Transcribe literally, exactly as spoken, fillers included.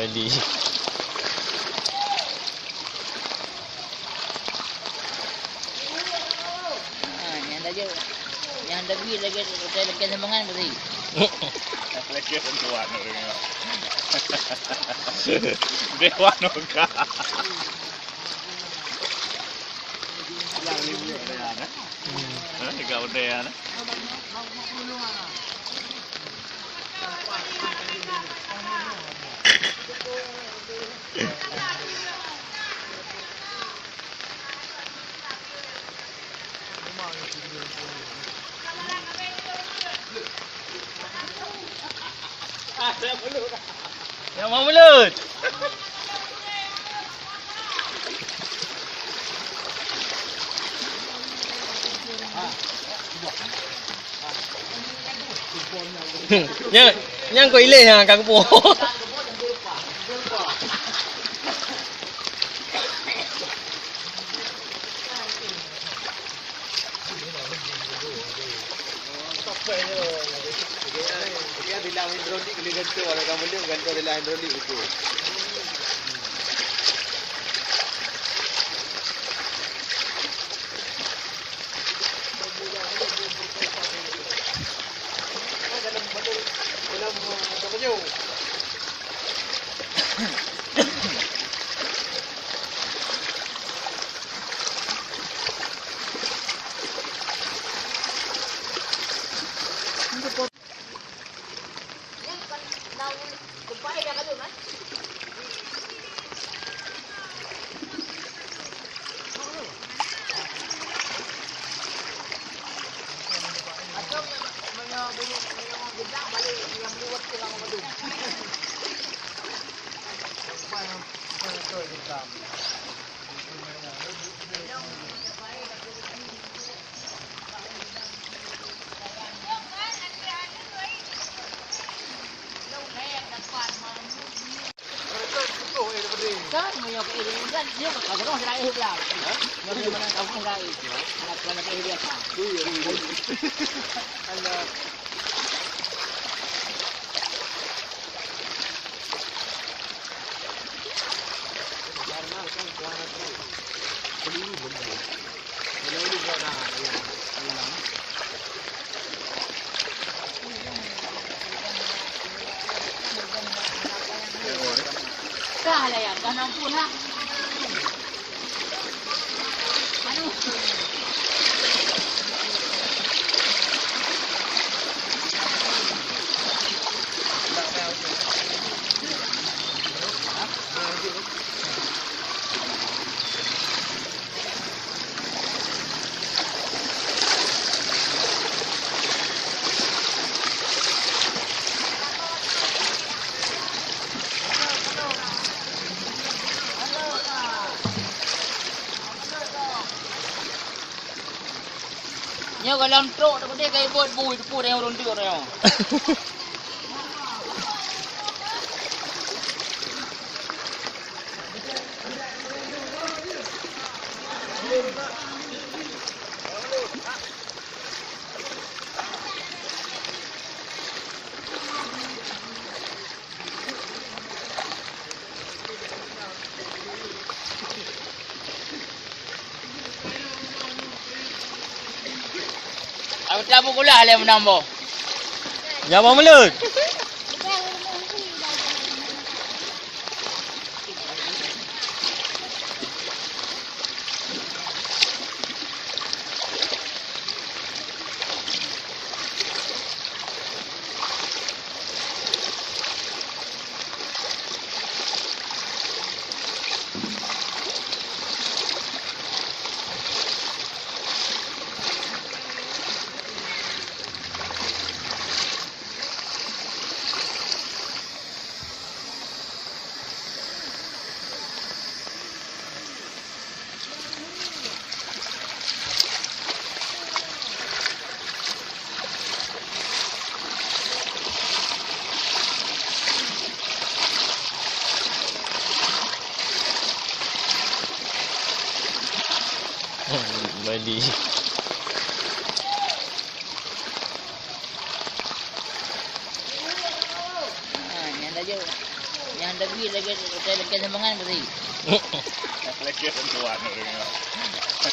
Jadi. Ha, nyang lagèe, nyang lagèe, lagèe, lagèe, lagèe sumbangan berarti. Lagèe bantuan orang ni. Dewan Oga. Yang ni punya dia, nah. Hmm. Ha, tiga benda, nah. Nyang mau mulut. Nyan, nyan kok ilèe ha, ka kupo. Kan, meunyoe keu Idul Adha, dia ka keudroe sira Idul Adha. Meunyoe mana kamu sira Idul Adha. Anak bukan keu Idul Adha. Kah lah ya, kah nampu lah. Aduh. Nyoe goh lom trok teuh keudeh ka ibuet bui teupeu ureueng deuek nyoe. Aku tak bukula lé meunang boh. Ya, Bang Mulut. Mandi. Ha, nyan dah jauh. Nyang tapi lagi, lagi, lagi semangat berarti. Lagi sentuhan orang.